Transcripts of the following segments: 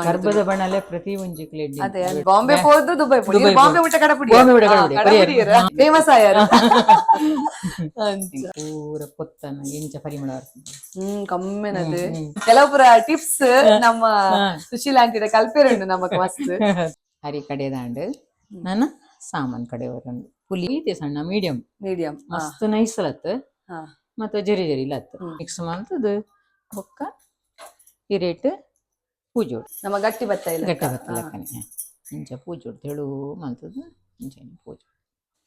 ಕರ್ಬದ ಬಣಲೆ ಪ್ರತಿ ಒಂಜಿ ಕ್ಲೇಡ್. ಅದೇ ಬಾಂಬೆ ಪೋದು ದುಬೈ ಪೋದು. ದುಬೈ. ಬಾಂಬೆ ಮುಟ್ಟ ಕಡಪುಡಿ. ಬಾಂಬೆ ಮುಟ್ಟ ಕಡಪುಡಿ. ಫೇಮಸ್ ಆಯಾರ. ಪೂರ ಪೊತ್ತನ ಎಂಚ ಪರಿಮಳ ಬರ್ತದೆ. ಕಮ್ಮೆನದು ಕೆಲವು ಪುರ ಟಿಪ್ಸ್ ನಮ್ಮ ಸುಶೀಲ ಆಂಟಿದ ಕಲ್ಪೇರುಂಡು ನಮಕ್ ಮಸ್ತ್. ಹರಿ ಕಡೆದಾಂಡ್ ನಾನು ಸಾಮಾನ್ ಕಡೆ ಬರಂದು ಪುಲಿ ಇದೆ ಸಣ್ಣ ಮೀಡಿಯಂ. ಮೀಡಿಯಂ. ಮಸ್ತ್ ನೈಸ್ ಲತ್. ಮತ್ತೆ ಜರಿ ಜರಿ ಲತ್. ಮಿಕ್ಸ್ ಮಾಡ್ತದ ಬೊಕ್ಕ ಈ ರೇಟ್ ಪೂಜೋಡು. ನಮ್ಮ ಗಟ್ಟಿ ಭತ್ತ ಇಲ್ಲ. ಗಟ್ಟ ಬತ್ತ ಲೆಕ್ಕನೆ ಇಂಚ ಪೂಜೋಡು ತೆಳು ಮಲ್ತದ ಇಂಚ ಪೂಜೆ.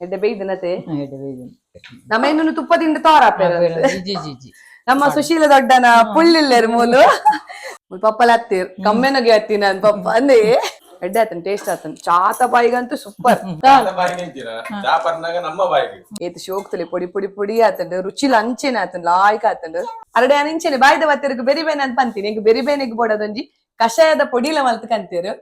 ಎಡ್ಡೆ ಬೇಯ್ದನತೆ. ಎಡ್ಡೆ ಬೇಯ್ದಿನ. ನಮ್ಮ ಇನ್ನೊಂದು ತುಪ್ಪದಿಂದ ತೋರ. G G G. ನಮ್ಮ ಸುಶೀಲ ದೊಡ್ಡನ ಪುಳ್ಳಿಲ್ಲೇರು ಮೂಲು ಪಪ್ಪಲ ಹತ್ತೀರ್ ಕಮ್ಮೆನಗೆ ಹತ್ತಿ ನಾನ್ ಪಪ್ಪ ಅಂದೇ ಎಡ್ಡೆ ಆತನ್ ಟೇಸ್ಟ್ ಆತನ್ ಚಾತ ಬಾಯಿಗಂತೂ ಸೂಪರ್. ಬಾಯಿಗೆ ಅಂತೀರಾ? ಚಾ ಪರ್ನಾಗ ನಮ್ಮ ಬಾಯಿಗೆ. ಏತ್ ಶೋಕ್ತಲೆ ಪೊಡಿ ಪೊಡಿ ಪೊಡಿ ಆತಂಡು ರುಚಿಲ ಅಂಚೆನೆ ಆತಂಡು ಲಾಯ್ಕ ಆತಂಡು ಅರಡೆ ಅಂಚೆನೆ ಬಾಯ್ದ ಬತ್ತಿರ್ಗ್ ಬೆರಿ ಬೇನೆ ಅಂತ ಪಂತೀನಿ ಎಂಕ್ ಬೆರಿ ಬೇನೆಗ್ ಬೋಡದೊಂಜಿ ಕಷಾಯದ ಪೊಡಿಲ ಮಲ್ತ್ ಕಂತೀರು.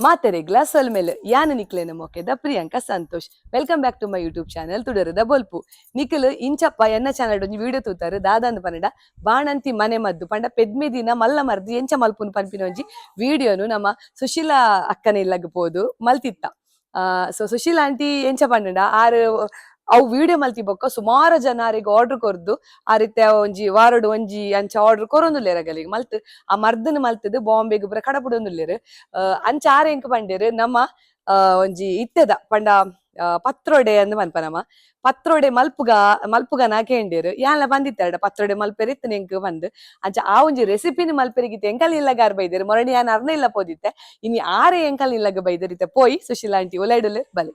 ಮಾತೆರೆಗ್ಲ ಸೊಲ್ಮೆಲ್ ಯಾನ ನಿಕ್ಲೆನ ಮೊಕೆದ Priyanka Santosh. Welcome back to my YouTube channel ತುಡರದ ಬೊಲ್ಪು. ನಿಖಿಲ್ ಇಂಚಪ್ಪ ಎನ್ನ ಚಾನಲ್ ಒಂಜಿ ವಿಡಿಯೋ ತೂತಾರು ದಾದಾಂದ್ ಪನ್ನಡ ಬಾಣಂತಿ ಮನೆ ಮದ್ದು ಪಂಡ ಪೆದ್ಮೆದಿನ ಮಲ್ಲ ಮರ್ದು ಎಂಚ ಮಲ್ಪುನು ಪನ್ಪಿನ ಒಂಜಿ ವಿಡಿಯೋನು ನಮ್ಮ ಸುಶೀಲಾ ಅಕ್ಕನ ಇಲ್ಲಗ್ ಪೋದು ಮಲ್ತಿತ್ತ. ಸೊ ಸುಶೀಲಾ ಆಂಟಿ ಎಂಚ ಪನ್ನಡ ಆರು ಅವು ವಿಡಿಯೋ ಮಲ್ತಿ ಬೊಕ್ಕ ಸುಮಾರು ಜನ ಆರಿಗೆ ಆರ್ಡರ್ ಕೊರ್ದು ಆ ರೀತಿ ಒಂಜಿ ವಾರಡು ಒಂಜಿ ಅಂಚ ಆರ್ಡರ್ ಕೊರೊಂದುಲ್ಲೇರ್ ಅಗಲಿಗೆ ಮಲ್ತ್ ಆ ಮರ್ದನ್ ಮಲ್ತದು ಬಾಂಬೆಗ್ ಪೂರ ಕಡಪುಡೊಂದುಲ್ಲೇರ್. ಅಂಚ ಆರ್ ಎಂಕ್ ಪಂಡೇರು ನಮ್ಮ ಒಂಜಿ ಇತ್ತೆದ ಪಂಡ ಪತ್ರೊಡೆ ಅಂದ್ ಪನ್ಪ ನಮ ಪತ್ರೊಡೆ ಮಲ್ಪುಗ ಮಲ್ಪುಗನ ಕೇಂಡೇರು ಯಾನ್ಲ ಬಂದಿತ್ತೆರಡ ಪತ್ರೊಡೆ ಮಲ್ಪೆರ್ ಇತ್ತು ಎಂಕ್ ಬಂದ್ ಅಂಚ ಆ ಒಂಜಿ ರೆಸಿಪಿನ ಮಲ್ಪೆರಿಗಿತ್ತೆ ಎಂಕಲ್ ಇಲ್ಲಗ ಆರ್ ಬೈದೇರು ಮೊರಣಿ ಯಾನ್ ಅರ್ನ ಇಲ್ಲ ಪೋದಿತ್ತೆ ಇನಿ ಆರೆ ಎಂಕಲ್ ಇಲ್ಲಗ ಬೈದೇರಿತ್ತೆ ಪೋಯಿ ಸುಶೀಲಾ ಆಂಟಿ ಒಲೈಡುಲೆ ಬಲೆ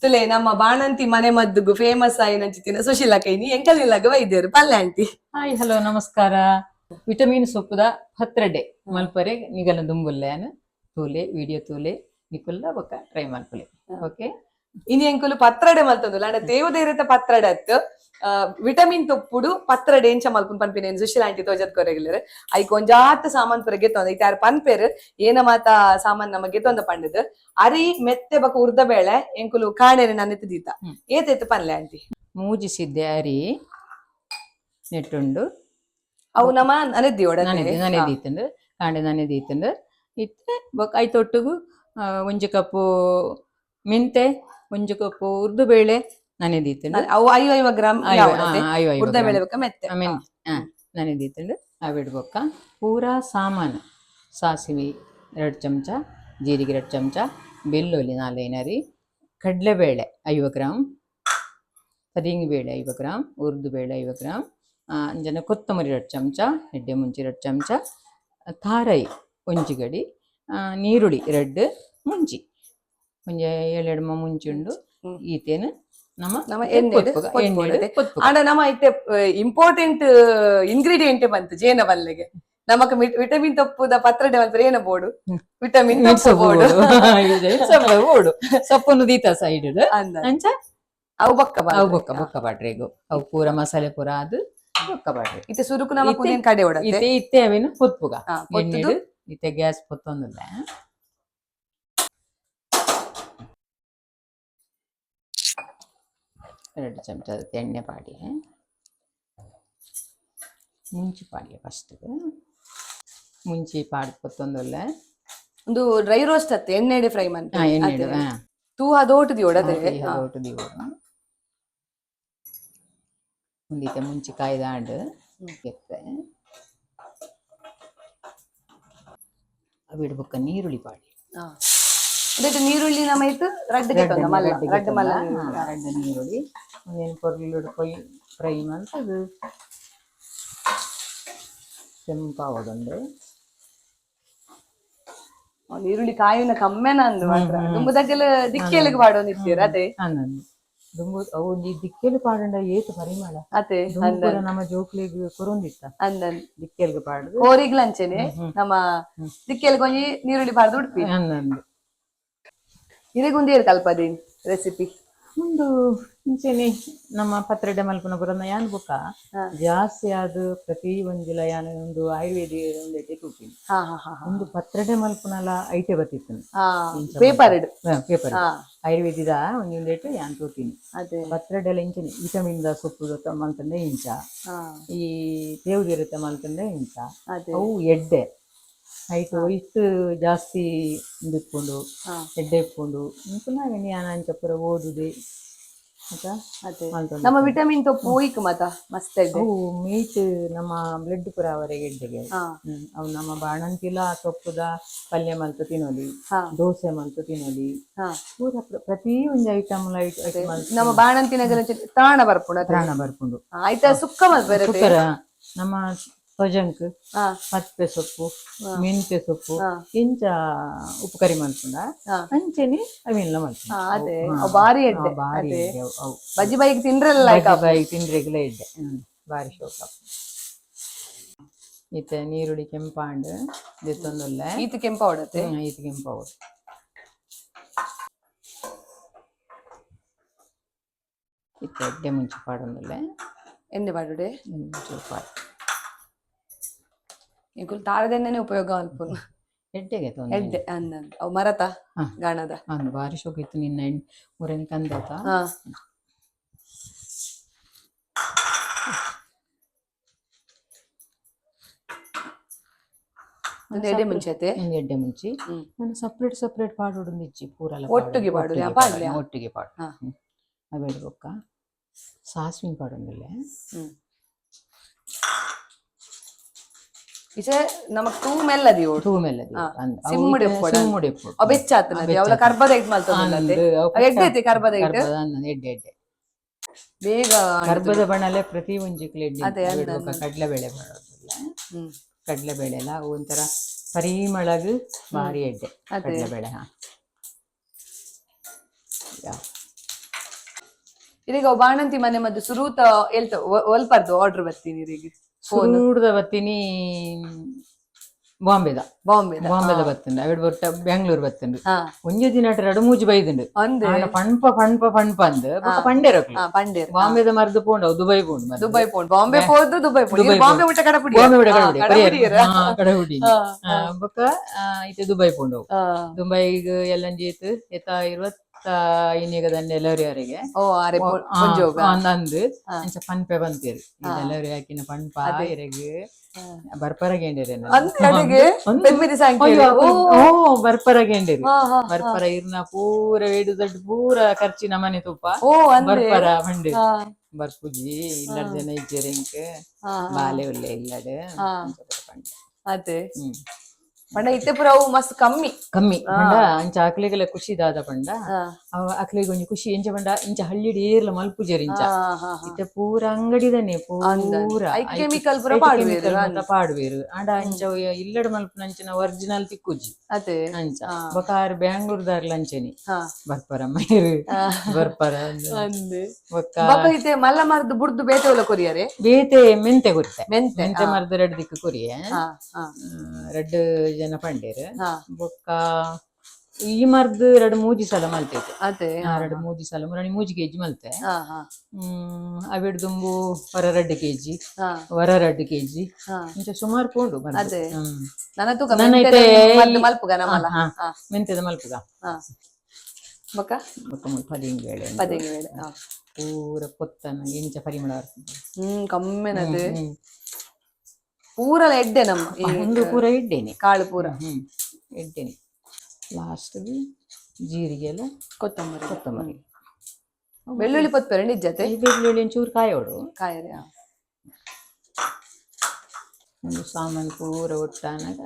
ತುಲೆ ನಮ್ಮ ಬಾಣಂತಿ ಮನೆ ಮದ್ದುಗು ಫೇಮಸ್ ಆಯಿನಂಚಿತ್ತಿನ ಸುಶೀಲಾ ಕೈನಿ ಎಂಕಲ್ ಇಲ್ಲಗ ಬೈದೇರು ಪಲ್ಲೆ aunty. Hi hello ನಮಸ್ಕಾರ. ವಿಟಮಿನ್ ಸೊಪ್ಪುದ ಪತ್ರಡೆ ಮಲ್ಪರೆ ನಿಗಲ ದುಂಬುಲ್ಲೇನ ತೂಲೆ ವಿಡಿಯೋ ತೂಲೆ ನಿಕುಲ್ಲ ಬೊಕ್ಕ ಟ್ರೈ ಮಲ್ಪಲೆ ಓಕೆ. ಇನಿ ಎಂಕುಲು ಪತ್ರಡೆ ಮಲ್ತೊಂದುಲ್ಲ ಅಂಡ ತೇವದೇರತ ಪತ್ರಡೆ ಅತ್ತು ವಿಟಮಿನ್ ತೊಪ್ಪುಡು ಪತ್ರಡೆ ಎಂಚ ಮಲ್ಪುನ್ ಪನ್ಪಿನ ಸುಶೀಲ ಆಂಟಿ ತೋಜತ್ ಕೊರೆಗಿಲ್ಲರು. ಐಕ್ ಒಂಜಾತ್ ಸಾಮಾನ್ ಪೂರ ಗೆತ್ತೊಂದ ಐತೆ ಆರ್ ಪನ್ಪೇರು ಏನ ಮಾತ ಸಾಮಾನ್ ನಮ ಗೆತ್ತೊಂದ ಪಂಡದು ಅರಿ ಮೆತ್ತೆ ಬಕ ಉರ್ದ ಬೇಳೆ ಎಂಕುಲು ಕಾಣೆನೆ ನನ್ನೆತ್ತು ದೀತ. ಏತೈತು ಪನ್ಲೆ ಆಂಟಿ. ಮೂಜಿಸಿದ್ದೆ ಅರಿ ನೆಟ್ಟುಂಡು. ಅವು ನಮ್ಮ ನನೆದ್ದಿ ಒಡನೆ. ನನೆ ದೀತಂಡು ಕಾಂಡೆ ನನೆ ದೀತಂಡು ಇತ್ತೆ ಬೊಕ್ಕ ಐತೊಟ್ಟುಗು ಒಂಜಿ ಕಪ್ಪು ಮೆಂತೆ ಒಂಜಿ ಕಪ್ಪು ಉರ್ದು ಬೇಳೆ ನನೆ ದೀತಂಡು. ಅವು 50 ಗ್ರಾಮ್. ಐವ ಉರ್ದ ಬೇಳೆ ಬೊಕ್ಕ ಮೆತ್ತೆ. ನನೆ ದೀತಂಡು ಅವಿಡ್ ಬೊಕ್ಕ ಪೂರಾ ಸಾಮಾನು ಸಾಸಿವೆ 2 ಚಮಚ, ಜೀರಿಗೆ 2 ಚಮಚ, ಬೆಳ್ಳುಳ್ಳಿ ನಾಲ್ಕೈನರಿ, ಕಡಲೆಬೇಳೆ 50 ಗ್ರಾಮ್, ಬೇಳೆ 50 ಗ್ರಾಮ್, ಉರ್ದು ಬೇಳೆ 50 ಗ್ರಾಮ್, ಅಂಜನ ಕೊತ್ತಂಬರಿ 2 ಚಮಚ, ಎಡ್ಡೆ ಮುಂಚಿ 2 ಚಮಚ, ತಾರೈ ಒಂಜಿ ಗಡಿ, ನೀರುಳ್ಳಿ 2 ಮುಂಚಿ ಒಂಜಿ ಏಳೆಡ್ಮ ಮುಂಚಿ ಉಂಡು. ಈತೇನು ನಮ್ಮ ನಮ್ಮ ಎಣ್ಣೆಡ್ ಪೊತ್ಪುಗ, ಪೊತ್ಪುಗ ಎಣ್ಣೆಡ್ ಅದೇ. ಪೊತ್ಪುಗ. ಆಂಡ ನಮ್ಮ ಇತ್ತೆ ಇಂಪಾರ್ಟೆಂಟ್ ಇಂಗ್ರೀಡಿಯೆಂಟ್ ಬಂತು ಜೇನ ಬಲ್ಲೆಗೆ ನಮಕ್ ವಿಟಮಿನ್ ತಪ್ಪುದ ಪತ್ರೊಡೆ ಮಲ್ಪರೆ ಏನ ಬೋಡು? ವಿಟಮಿನ್ ತಪ್ಪು ಸೊಪ್ಪು ಬೋಡು. ಬೋಡು. ಸೊಪ್ಪು ಬೋಡು ಸೊಪ್ಪನ್ನು ದೀತ ಸೈಡ್. ಅಂದ. ಅಂಚ. ಅವು ಬೊಕ್ಕ ಅವು ಬೊಕ್ಕ ಬೊಕ್ಕ ಪಾಡ್ರೆಗು ಅವು ಪೂರ ಮಸಾಲೆ ಪೂರ ಅದು ಬೊಕ್ಕ ಪಾಡ್ರೆ. ಇತ್ತೆ ಸುರುಕು ನಮಕ್ ಉಂದೇನ್ ಕಡೆ ಓಡತ್ತೆ. ಇತ್ತೆ ಇತ್ತೆ ಅವೇನು ಪೊತ್ಪುಗ. ಪೊತ್ತುದು. ಎಣ್ಣೆಡ್ ಇತ್ತೆ ಗ್ಯಾಸ್ ಪೊತ್ತೊಂದುಲ್ಲ. 2 ಚಮಚ ಎಣ್ಣೆ ಪಾಡಿ ಮುಂಚಿ ಪಾಡಿಯ ಫಸ್ಟ್ ಮುಂಚಿ ಪಾಡ್ ಪೊತ್ತೊಂದುಲ್ಲ. ಒಂದು ಡ್ರೈ ರೋಸ್ಟ್ ಅತ್ತೆ ಎಣ್ಣೆಡೆ ಫ್ರೈ ಮಂತ್. ಎಣ್ಣೆಡು. ತೂ ಅದೋಟು the ಓಡತೆ. ದೋಟು ದಿವೋಡು ಒಂದಿತ್ತೆ ಮುಂಚಿ ಕಾಯ್ದಾಂಡ್ ಎತ್ತೆ ಅವಿಡ್ ಬೊಕ್ಕ ನೀರುಳ್ಳಿ ಪಾಡಿ. ಅದಕ್ಕೆ ನೀರುಳ್ಳಿ ನಮ್ಮ ಇತ್ತು ರಡ್ಡ್ ಗೆತ್ತೊಂದ ಮಲ್ಲ ರಡ್ಡ್ ಮಲ್ಲ ನೀರುಳ್ಳಿ. ರಡ್ಡ್ ನೀರುಳ್ಳಿ ಒಂದೇನು ಪೊರ್ಲುಡು ಕೊಯ್ ಫ್ರೈ ಮಂತದು ಕೆಂಪಾವೊಡುಂಡು. ನೀರುಳ್ಳಿ ಕಾಯಿನ ಕಮ್ಮೆನ ಅಂದು ಮಾತ್ರ ದುಂಬುದಕ್ಕೆಲ್ಲ ದಿಕ್ಕಿಯಲ್ಲಿಗೆ ಪಾಡೊಂದಿತ್ತೀರ ಅದೇ. ಅನ್ನಂದು ದುಂಬು ಅವು ಒಂಜಿ ದಿಕ್ಕೆಲು ಪಾಡಂಡ ಏತ್ ಪರಿಮಳ. ಅದೇ. ದುಂಬು ಪೂರ ನಮ್ಮ ಜೋಕ್ಲೆಗ್ ಕೊರೊಂದಿತ್ತ. ಅಂದನ್. ದಿಕ್ಕೆಲ್ಗ್ ಪಾಡುದು. ಕೋರಿಗ್ಲ ಅಂಚೆನೆ ನಮ್ಮ ದಿಕ್ಕೆಲ್ಗ್ ಒಂಜಿ ನೀರುಳ್ಳಿ ಪಾಡ್ದು ಉಡುಪಿ. ಅನ್ನಂದು. ಇದಕ್ಕೆ ಒಂದೇರು ಕಲ್ಪದೇನ್ ರೆಸಿಪಿ? ಒಂದು ಇಂಚೆನೆ ನಮ್ಮ ಪತ್ರೊಡೆ ಮಲ್ಪುನ ಪುರ ಯಾನ್ ಬುಕ್ಕ ಜಾಸ್ತಿ ಆದ್ ಪ್ರತಿ ಒಂಜಿಲ ಯಾನ್ ಒಂದು ಆಯುರ್ವೇದಿ ಒಂದು ಎಡ್ಡೆ ತೂಪಿನಿ. ಹಾ ಹಾ ಹಾ ಹಾ. ಒಂದು ಪತ್ರೊಡೆ ಮಲ್ಪುನಲ ಐಟೆ ಬತ್ತಿತ್ತು. ಪೇಪರ್. ಪೇಪರ್ ಆಯುರ್ವೇದಿದ ಒಂಜೊಂದೇಟು ಯಾನ್ ತೂಪಿನಿ. ಅದೇ. ಪತ್ರೊಡೆಲ ಇಂಚನೆ ವಿಟಮಿನ್ ದ ಸೊಪ್ಪು ಮಲ್ತಂಡ ಇಂಚ, ಈ ತೇವುದಿರತ ಮಲ್ತಂಡ ಇಂಚ. ಅದೇ. ಅವು ಎಡ್ಡೆ ಐಟ್ ಇಷ್ಟು ಜಾಸ್ತಿ ಇಪ್ಪುಂಡು, ಎಡ್ಡೆ ಇಪ್ಪುಂಡು ಪುನಃ ಯಾನ್ ಅಂಚ ಪೂರ ಓದುದೆ ಆತ. ಅದೇ. ಮಲ್ತೊಂದು. ನಮ್ಮ ವಿಟಮಿನ್ ತೊಪ್ಪು ಹೋಯ್ಕ್ ಮತ ಮಸ್ತ್ ಎಡ್ಡೆ. ಅವು ಮೀಟ್ ನಮ್ಮ ಬ್ಲಡ್ ಪೂರ ಅವರೆಗೆ ಎಡ್ಡೆಗೆ. ಅವು ನಮ್ಮ ಬಾಣಂತಿಲ ಸೊಪ್ಪುದ ಪಲ್ಯ ಮಲ್ತ್ ತಿನೊಲಿ, ದೋಸೆ ಮಲ್ತ್ ತಿನೊಲಿ. ಪೂರ ಪ್ರತಿ ಒಂಜಿ ಐಟಮ್ ಐಟಮ್ ನಮ್ಮ ಬಾಣಂತಿನಗಲ ತ್ರಾಣ ಬರ್ಪುಂಡು ಅತೆ. ತ್ರಾಣ ಬರ್ಪುಂಡು. ಆಯ್ತಾ, ಸುಕ್ಕ ಮಲ್ಪೆರೆ. ಸುಕ್ಕರ ನಮ್ಮ ತೊಜಂಕ್, ಪದ್ಪೆ ಸೊಪ್ಪು, ಮೆಂತ್ಯ ಸೊಪ್ಪು ಇಂಚ ಉಪಕರಿ ಮಲ್ಪುಂಡ ಅಂಚೆನೆ ಅವೆಲ್ಲ ಮಲ್ಪುಂಡ. ಅದೇ, ಅವು ಬಾರಿ ಎಡ್ಡೆ. ಬಾರಿ ಎಡ್ಡೆ ಅವು ಅವು. ಬಜ್ಜಿ ಬೈಕ್ ತಿಂದ್ರಲ್ಲ ಲೈಕ್. ಬಜ್ಜಿ ಬಾಯಿ ತಿಂದ್ರೆಗ್ಲ ಎಡ್ಡೆ. ಬಾರಿ ಶೋಕ. ಇತ್ತೆ ನೀರುಳ್ಳಿ ಕೆಂಪಾಂಡ್ ದೆತ್ತೊಂದುಲ್ಲೆ. ಈತ ಕೆಂಪ ಹೊಡತೆ. ಈತ್ ಕೆಂಪಾವು. ಇತ್ತೆ ಎಡ್ಡೆ ಮುಂಚೆ ಪಾಡೊಂದುಲ್ಲೆ. ಎಣ್ಣೆ ಪಾಡುಡೆ. ಮುಂಚೆ ಪಾಡ್. ಎಂಕುಲು ತಾರದೆಣ್ಣೆನೆ ಉಪಯೋಗ ಮಲ್ಪುನು. ಎಡ್ಡೆಗೆ ತೊಂದ್ರೆ. ಎಡ್ಡೆ ಅಂದ ಅವು ಮರತ ಗಾಣದ. ಅಂದ್, ಬಾರಿ ಶೋಕ ಇತ್ತು ನಿನ್ನ ಊರನಿ ಕಂದತ. ಒಂದು ಎಡೆ ಮುಂಚೆ ಅತೆ. ಒಂದು ಎಡ್ಡೆ ಮುಂಚಿ. ನಾನು ಸಪ್ರೇಟ್ ಸಪ್ರೇಟ್ ಪಾಡೋಡು ಇಜ್ಜಿ, ಪೂರಲ. ಒಟ್ಟಿಗೆ ಪಾಡುದು, ಒಟ್ಟಿಗೆ. ಪಾಡ್ಲೆ? ಒಟ್ಟಿಗೆ ಪಾಡು. ಅವೆರಡು ಬೊಕ್ಕ ಸಾಸ್ವಿನ ಪಾಡೊಂದಿಲ್ಲ. ಇಚೆ ನಮಕ್ ತೂ ಮೆಲ್ಲದಿ ಓಡು. ತೂ ಮೆಲ್ಲದಿ. ಸಿಮ್ಮುಡೆ ಉಪ್ಪೊಡು. ಸಿಮ್ಮುಡೆ ಉಪ್ಪೊಡು. ಅವು ಬೆಚ್ಚಾತನ ಅವಲ ಕರ್ಬದ ಐಟ್ ಮಲ್ತೊಂದುಲ್ಲತೆ. ಅವು ಎಡ್ಡೆ ಐತೆ ಕರ್ಬದ ಐಟ್. ಎಡ್ಡೆ ಎಡ್ಡೆ. ಬೇಗ. ಕರ್ಬದ ಬಣಲೆ ಪ್ರತಿ ಒಂಜಿ ಎಡ್ಡೆ. ಅದೇ. ಅವೆಡ್ ಬೊಕ್ಕ ಕಡಲೆಬೇಳೆ ಮಾಡೋದಿಲ್ಲ. ಕಡಲೆಬೇಳೆ ಎಲ್ಲ ಅವು ಒಂಥರ ಪರಿಮಳಗ್ ಭಾರಿ ಎಡ್ಡೆ. ಕಡಲೆಬೇಳೆ. ಯಾ. ಇದೀಗ ಅವು ಬಾಣಂತಿ ಮನೆ ಮದ್ದು ಸುರೂತ ಎಲ್ತ ಒಲ್ಪರ್ದು ಆರ್ಡರ್ ಬರ್ತೀನಿ ಇದೀಗ ಫೋನ್. ಸುರೂಡ್ದ ಬತ್ತೀನಿ ಬಾಂಬೆದ. ಬಾಂಬೆ. ಬಾಂಬೆದ ಬತ್ತುಂಡು. ಅವೆಡ್ ಬೊಟ್ಟ ಬ್ಯಾಂಗ್ಳೂರ್ ಬತ್ತುಂಡು. ಒಂಜಿ ದಿನ ರಡು ಮೂಜಿ ಬೈದುಂಡು. ಅಂದೆ. ಆಂಡ ಪಣ್ಪ ಪಣ್ಪ ಪಣ್ಪ ಅಂದ್ ಬೊಕ್ಕ ಪಂಡೇರಕ್ಲು. ಪಂಡೇರ್. ಬಾಂಬೆದ ಮರ್ದ್ ಪೋಂಡು ಅವು ದುಬೈ ಪೋಂಡು ಮರ್ದ್. ದುಬೈ ಪೋಂಡು, ಬಾಂಬೆ ಪೋದು ದುಬೈ ಪೋಂಡು. ದುಬೈ. ಬಾಂಬೆ ಮುಟ್ಟ ಕಡಪುಡಿ. ಬಾಂಬೆ ಬಿಡ ಕಡಪುಡಿ. ಕಡಪುಡಿಯರ. ಕಡಪುಡಿ. ಬೊಕ್ಕ ಇತ್ತೆ ದುಬೈ ಪೋಂಡು ಅವು. ದುಬೈಗ್ ಎಲ್ಲಂಜಿ ಇತ್ತು ಎತ್ತ 25 ಡೆಲಿವರಿ ಅವರಿಗೆ. ಓ ಅರೆ ಪೊಂಜೋಗ. ಅಂದ್ ಅಂಚ ಪನ್ಪೆ ಬಂತೇರು ಡೆಲಿವರಿ ಹಾಕಿನ ಪನ್ಪ ಇರೆಗ್ ಬರ್ಪರ ಗೇಂಡೇರೆ. ಅಂದೆ ಅಡೆಗೆ ಪೆದ್ಮೆದಿ ಸಾಂಕೇರಿ. ಓ ಬರ್ಪರ ಗೇಂಡೇರು ಬರ್ಪರ ಇರ್ನ ಪೂರ ಏಡು ದೊಡ್ಡ ಪೂರ ಖರ್ಚಿನ ಮನೆ ತುಪ್ಪ. ಓ ಅಂದೆ. ಬರ್ಪರ ಬಂಡೆ ಬರ್ಪುಜಿ ಇಲ್ಲಡ್ ಜನ ಇಜ್ಜೆರ್ ಇಂಕ್ ಬಾಲೆ ಉಲ್ಲೆ ಇಲ್ಲಡ್ ಅಂಚ ಪೂರ ಪಂಡೆ. ಅದೇ. ಪಂಡ ಇತ್ತೆ ಪೂರ ಅವು ಮಸ್ತ್ ಕಮ್ಮಿ. ಕಮ್ಮಿ ಪಂಡ ಅಂಚ ಅಕ್ಲೆಗೆಲ್ಲ ಖುಷಿ ದಾದ ಪಂಡ ಅವ ಅಕ್ಲೆಗ್ ಒಂಜಿ ಖುಷಿ ಎಂಚ ಪಂಡ ಇಂಚ ಹಳ್ಳಿಡ್ ಏರ್ಲ ಮಲ್ಪುಜೆರ್ ಇಂಚ. ಹಾ, ಹಾ, ಹಾ. ಇತ್ತೆ ಪೂರ ಅಂಗಡಿದನೆ ಪೂರ. ಐಕ್ chemical ಪೂರ ಐಕ್ ಪಾಡುವೆರ್. Chemical ಮಾತ ಪಾಡುವೆರ್. ಆಂಡ ಅಂಚ ಇಲ್ಲಡ್ ಮಲ್ಪುನ ಅಂಚಿನ ಒರಿಜಿನಲ್ ತಿಕ್ಕುಜಿ. ಅದೇ. ಅಂಚ ಬೊಕ ಆರ್ ಬ್ಯಾಂಗ್ಳೂರ್ ದಾರ್ಲ ಅಂಚೆನೆ ಬರ್ಪರ ಮೈರ್ ಬರ್ಪರ ಅಂದ್. ಅಂದೆ. ಬೊಕ್ಕ ಬೊಕ್ಕ ಇತ್ತೆ ಮಲ್ಲ ಮರ್ದ್ ಬುಡ್ದು ಬೇತೆ ಒಲ ಕೊರಿಯರೆ. ಬೇತೆ ಮೆಂತೆ ಕೊರ್ತೆ. ಮೆಂತೆ. ಮೆಂತೆ ಮರ್ದ್ ರಡ್ಡ್ ದಿಕ್ಕು ಕೊರಿಯೆ. ಹಾ ಹಾ ರಡ್ಡ್ ಜನ ಪಂಡೇರ್. ಬೊಕ್ಕ ಈ ಮರ್ದ್ ರಡ್ಡ್ ಮೂಜಿ ಸಲ ಮಲ್ತೈತೆ. ಅದೇ. ರಡ್ಡ್ ಮೂಜಿ ಸಲ ಮುರಣಿ 3 ಕೆಜಿ ಮಲ್ತೆ. ಹಾ ಹಾ ಅವೆಡ್ ದುಂಬು ವರ 2 ಕೆಜಿ, ವರ 2 ಕೆಜಿ ಇಂಚ ಸುಮಾರು ಪೋಂಡು ಮರ್ದ್. ಅದೇ. ನನ್ನ ತೂಕ ನನ್ನ ಮೆಂತೆದ ಇತ್ತೆ ಮರ್ದ್ ಮಲ್ಪುಗ ನಮ್ಮಲ. ಹಾ, ಮೆಂತೆದ ಮಲ್ಪುಗ. ಬೊಕ್ಕ ಬೊಕ್ಕ ಮುಲ್ಪ ಪದಿಂಗ್ ಬೇಳೆ ಉಂಡು. ಪದಿಂಗಿ ಬೇಳೆ. ಪೂರ ಪೊತ್ತನ ಎಂಚ ಪರಿಮಳ ಬರ್ತದೆ. ಕಮ್ಮೆನದು. ಪೂರಲ ಎಡ್ಡೆ ನಮ್ಮ ಈ ಒಂದು ಪೂರ ಇಡ್ಡೇನೆ. ಕಾಳು ಪೂರ. ಎಡ್ಡೇನೆ. ಲಾಸ್ಟ್ ಜೀರಿಗೆ ಎಲ್ಲ. ಕೊತ್ತಂಬರಿ. ಕೊತ್ತಂಬರಿ. ಬೆಳ್ಳುಳ್ಳಿ ಪೊತ್ಪೆರೆ ನಿಜ್ಜತೆ. ಈ ಬೆಳ್ಳುಳ್ಳಿ ಒಂಚೂರು ಕಾಯೋಡು. ಕಾಯರೆ. ಒಂದು ಸಾಮಾನು ಪೂರ ಒಟ್ಟಾನಾಗ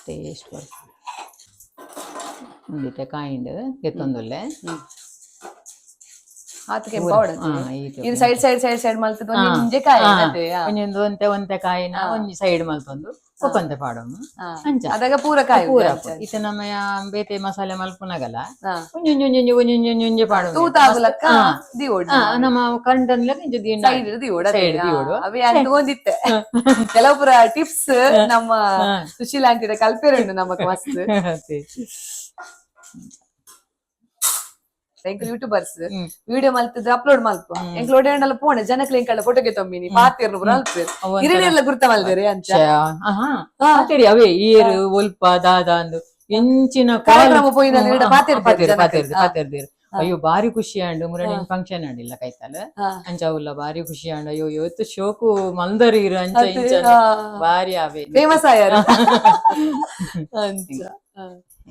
ಟೇಸ್ಟ್ ಬರ್ತದೆ. ಒಂದಿತ್ತೆ ಕಾಯಿಂಡ್ ಎತ್ತೊಂದುಲ್ಲೆ. ಆತ್ ಕೆಂಪ ಹೊಡತೆ. ಈತೆ. ಇದು ಸೈಡ್ ಸೈಡ್ ಸೈಡ್ ಸೈಡ್ ಮಲ್ತದ ಒಂಜಿ ಇಂಜೆ ಕಾಯಿ ಅದೇ. ಒಂಜೊಂದು ಒಂತೆ ಒಂತೆ ಕಾಯಿನ ಒಂಜಿ ಸೈಡ್ ಮಲ್ತೊಂದು ಒಪ್ಪಂತೆ ಪಾಡೊಂದು ಅಂಚ. ಅದಾಗ ಪೂರ ಕಾಯಿ. ಪೂರ ಇತ್ತೆ ನಮ್ಮ ಬೇತೆ ಮಸಾಲೆ ಮಲ್ಪುನಾಗಲ ಒಂಜೊಂಜಿ ಒಂಜೊಂಜಿ ಒಂಜೊಂಜಿ ಒಂಜೊಂಜಿ ಪಾಡೊಂದು. ತೂತಾಗುಲಕ್ಕ ದಿವೋಡ್. ನಮ್ಮ ಕಂಡನ್ಲಕ ಇಂಚ ದೀಂಡ. ಸೈಡ್ ದಿವೋಡ್. ಸೈಡ್ ದಿವೋಡು. ಅವೇ ಅಂತ ಒಂದಿತ್ತೆ ಕೆಲವು ಪೂರ ಟಿಪ್ಸ್ ನಮ್ಮ ಸುಶೀಲ ಆಂಟಿದ ಕಲ್ಪೇರುಂಡು ನಮಕ್ ಮಸ್ತ್. ಅದೇ. ಎಂಕುಲು ಯೂಟ್ಯೂಬರ್ಸ್ ವಿಡಿಯೋ ಮಲ್ತದ್ ಅಪ್ಲೋಡ್ ಮಲ್ಪ ಎಂಕ್ಲು ಒಡೆಂಡಲ ಪೋಣೆ ಜನಕ್ಲೆ ಎಂಕಲ್ಲ ಫೋಟೋಗೆ ತೊಂಬಿನಿ ಪಾತೆರ್ನು ಪೂರ ಅಲ್ಪೇರು ಇರನೆಲ್ಲ ಗುರ್ತ ಮಲ್ದೇರಿ ಅಂಚ. ಪಾತೆರಿ ಅವೇ ಏರು ಒಲ್ಪ ದಾದ ಅಂದು ಎಂಚಿನ ಕಾರ್ಯಕ್ರಮ ಪೋಯಿನಲ್ಲಿ ಇಡ ಪಾತೆರ್ಪೇರು ಪಾತೆರ್ ಜನಕ್ಲೆ. ಪಾತೆರ್ ಪಾತೆರ್ದೇರು. ಅಯ್ಯೋ ಬಾರಿ ಖುಷಿ ಆಂಡ್ ಮುರಣಿ ಫಂಕ್ಷನ್ ಆಂಡಿಲ್ಲ ಕೈತಾಲ. ಅಂಚ ಉಲ್ಲ ಬಾರಿ ಖುಷಿ ಆಂಡ್. ಅಯ್ಯೋ ಇವತ್ತು ಶೋಕು ಮಲ್ದರ್ ಇರು ಅಂಚ ಇಂಚ ಅಂದ್. ಬಾರಿ ಅವೇ ಫೇಮಸ್ ಆಯಾರ ಅಂಚ.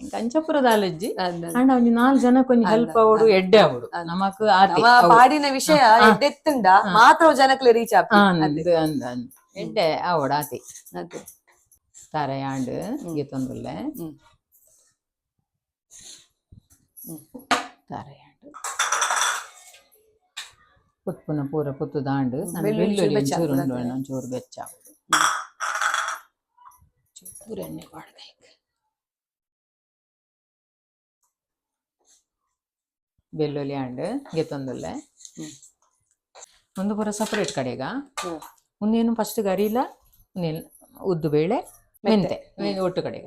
ಎಂಕ್ ಅಂಚಪುರದ ಅಲಜ್ಜಿ. ಅಂದ್ ಅಂದ್. ಅಂಡ ಒಂಜಿ ನಾಲ್ ಜನಕ್ಕೆ ಒಂಜಿ ಹೆಲ್ಪ್ ಆವೊಡು, ಎಡ್ಡೆ ಆವೊಡು ನಮಕ್ ಆತೆ. ನಮ್ಮ ಪಾಡಿನ ವಿಷಯ ಎಡ್ಡೆತ್ತುಂಡ ಮಾತ್ರ ಜನಕ್ಲೆ ರೀಚ್ ಆಪಿ. ಅಂದ್ ಅಂದ್ ಅಂದ್ ಎಡ್ಡೆ ಆವೊಡು ಆತೆ. ಅದೇ. ತಾರಾಯಿ ಆಂಡ್ ಗೆತ್ತೊಂದುಲ್ಲೆ. ತಾರಾಯಿ ಆಂಡ್ ಪುತ್ಪುನ ಪೂರ ಪುತ್ತುದಾಂಡ್. ಬೆಳ್ಳುಳ್ಳಿ ಬೆಳ್ಳುಳ್ಳಿ ಚೂರು ಬೆಚ್ಚ ಒಂಚೂರು ಉಂಡು. ಆಪುಂಡು. ಒಂಚೂರು ಬೆಚ್ಚ ಆವೊಡು. ಚೂರು ಎಣ್ಣೆ ಪಾಡ್ದ. ಬೆಳ್ಳುಳ್ಳಿ ಆಂಡ್ ಗೆತ್ತೊಂದುಲ್ಲೆ. ಒಂದು ಪೂರ ಸಪರೇಟ್ ಕಡೆಗ. ಒಂದೇನು ಫಸ್ಟ್ ಗರಿಲ ಒಂದೇನು ಉದ್ದು ಬೇಳೆ ಮೆಂತೆ ಒಟ್ಟು ಕಡೆಗ.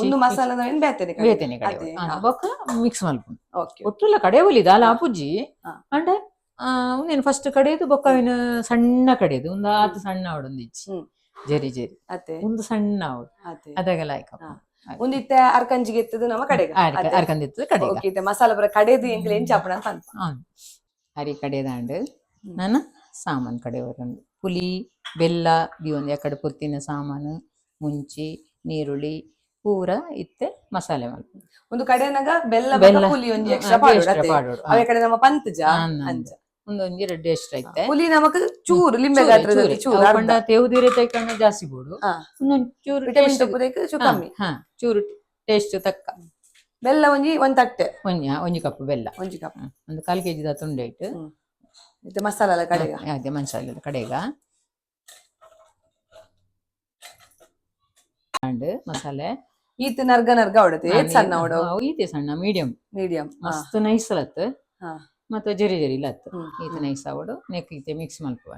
ಒಂದು ಮಸಾಲದ ಏನ್ ಬೇತೆನೆ ಕಡೆ. ಬೇತೆನೆ ಕಡೆ. ಅದೇ. ಬೊಕ್ಕ ಮಿಕ್ಸ್ ಮಲ್ಪುನು. ಓಕೆ. ಒಟ್ಟುಲ ಕಡೆ ಒಲಿ ದಾಲ ಆಪುಜಿ. ಅಂಡ ಒಂದೇನು ಫಸ್ಟ್ ಕಡೆದು ಬೊಕ್ಕ ಅವಿನ ಸಣ್ಣ ಕಡೆದು ಒಂದು ಆತು ಸಣ್ಣ ಆವಡೊಂದಿಜ್ಜಿ. ಜರಿ ಜರಿ. ಅದೇ. ಒಂದು ಸಣ್ಣ ಆವಡು. ಅದೇ. ಅದಾಗಲ ಆಯ್ಕ. ಒಂದು ಇತ್ತೆ ಅರ್ಕಂಜಿಗೆ ಎತ್ತದು ನಮ್ಮ ಕಡೆಗ. ಅದೇ. ಅರ್ಕಂದಿತ್ತು ಕಡೆಗ. ಓಕೆ, ಇತ್ತೆ ಮಸಾಲ ಪೂರ ಕಡೆದು ಎಂಕ್ಲೆ ಎಂಚ ಆಪುಂಡು ಅಂತ ಅನ್ಪ. ಅರಿ ಕಡೆದಾಂಡ್ ನಾನು ಸಾಮಾನು ಕಡೆ ಬರಂದು ಪುಲಿ ಬೆಲ್ಲ ಒಂದು ಎಕಡೆ ಪೊತ್ತಿನ ಸಾಮಾನು ಮುಂಚಿ ನೀರುಳ್ಳಿ ಪೂರ ಇತ್ತೆ ಮಸಾಲೆ ಮಲ್ಪುನು. ಒಂದು ಕಡೆನಾಗ ಬೆಲ್ಲ ಬೊಕ್ಕ ಬೆಲ್ಲ ಪುಲಿ ಒಂಜಿ ಎಕ್ಸ್ಟ್ರಾ ಪಾಡೋಡು ಎಕ್ಸ್ಟ್ರಾ ಅತ್ತೆ. ಪಾಡೋಡು. ಅವೇ ಕಡೆ ನಮ್ಮ ಪಂತಜ ಅಂದ್ ಅಂಚ. ಒಂದೊಂಜಿ ರೆಡ್ಡಿ ಎಕ್ಸ್ಟ್ರಾ ಇತ್ತೆ. ಪುಲಿ ನಮಕ್ ಚೂರು ಲಿಂಬೆ ಚೂರೆ, ಗಾತ್ರದ ಚೂರೆ. ಚೂರು ಅವು ಅರ್ಧ. ಪಂಡ ತೇವುದಿರೆ ತೈಕಂಡ ಜಾಸ್ತಿ ಬೋಡು. ಒಂದೊಂದು ಚೂರು ವಿಟಮಿನ್ ಟೇಸ್ಟ್ ತಪ್ಪುದಕ್ಕೆ ಚೂರು ಕಮ್ಮಿ. ಹಾ, ಚೂರು ಟೇಸ್ಟ್ ತಕ್ಕ. ಬೆಲ್ಲ ಒಂಜಿ ಒಂದ್ ತಟ್ಟೆ. ಒಂಜಿ ಒಂಜಿ ಕಪ್ ಬೆಲ್ಲ. ಒಂಜಿ ಕಪ್. ಒಂದು ಕಾಲು ಕೆಜಿ ದ ತುಂಡೆ ಇಟ್ಟು. ಮತ್ತೆ ಮಸಾಲ ಎಲ್ಲ ಕಡೆಗ. ಅದೇ ಮಸಾಲೆ ಕಡೆಗ ಅಂಡ್ ಮಸಾಲೆ. ಈತ್ ನರ್ಗ ನರ್ಗ ಹೊಡತೆ ಏತ್ ಸಣ್ಣ ಹೊಡೋ? ಈತೆ ಸಣ್ಣ ಮೀಡಿಯಂ. ಮೀಡಿಯಂ. ಮಸ್ತ್ ನೈಸ್ ಲತ್. ಮತ್ತೆ ಜರಿ ಜರಿ ಲತ್. ಈತ ನೈಸ್ ಆವಡು ನೆಕ್ ಈತೆ ಮಿಕ್ಸ್ ಮಲ್ಪುವ.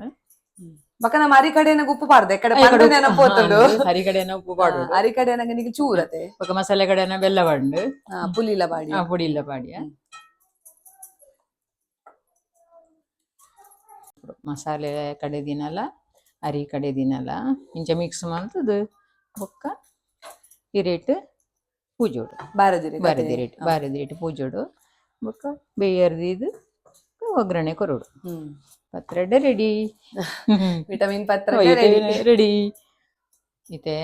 ಬಕ್ಕ ನಮ್ಮ ಅರಿ ಕಡೆನ ಉಪ್ಪು ಪಾಡ್ದೆ ಕಡೆ ಪಂಡ ನೆನಪೋತುಂಡು. ಹರಿ ಕಡೆನ ಉಪ್ಪು ಪಾಡೋಡು. ಅರಿ ಕಡೆನಾಗ ನಿಗೆ ಚೂರತೆ. ಬೊಕ ಮಸಾಲೆ ಕಡೆನ ಬೆಲ್ಲ ಪಾಡ್ಂಡು. ಪುಲಿ ಇಲ್ಲ ಬಾಡಿ. ಪುಡಿ ಇಲ್ಲ ಪಾಡಿಯ. ಮಸಾಲೆ ಕಡೆ ದಿನಲ ಅರಿ ಕಡೆ ದಿನಲ ಇಂಚ ಮಿಕ್ಸ್ ಮಲ್ತದು ಬೊಕ್ಕ ಇರೇಟ್ ಪೂಜೋಡು. ಬಾರದಿರಿ. ಬಾರದಿ ರೇಟ್ ಬಾರದಿ ರೇಟ್ ಪೂಜೋಡು. ಬೊಕ್ಕ ಬೇಯರ್ದಿದ್ದು ಒಗ್ಗರಣೆ ಕೊರಡು. ಪತ್ರೊಡೆ ರೆಡಿ. ವಿಟಮಿನ್ ಪತ್ರ. ರೆಡಿ. ಇತ್ತೆ